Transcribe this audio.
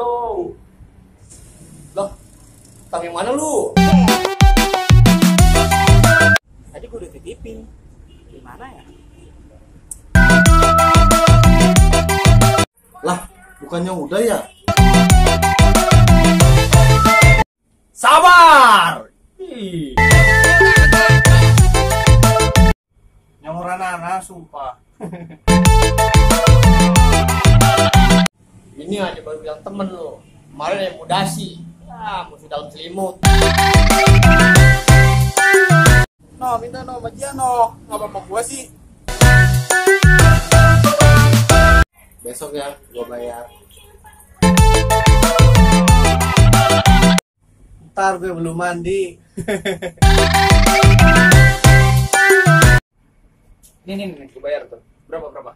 Halo. Loh, utang yang mana lu? Tadi gue udah titipin. Gimana ya? Lah, bukannya udah ya? Sabar. Ih. Nyamuran anak, sumpah. Ini aja baru bilang temen lo. Kemarin yang mudasi. Ya, musuh dalam selimut. No, minta no, bajian no. Nggak apa-apa gua sih. Besok ya, gua bayar. Ntar gue belum mandi. Nih, gue bayar tuh. Berapa?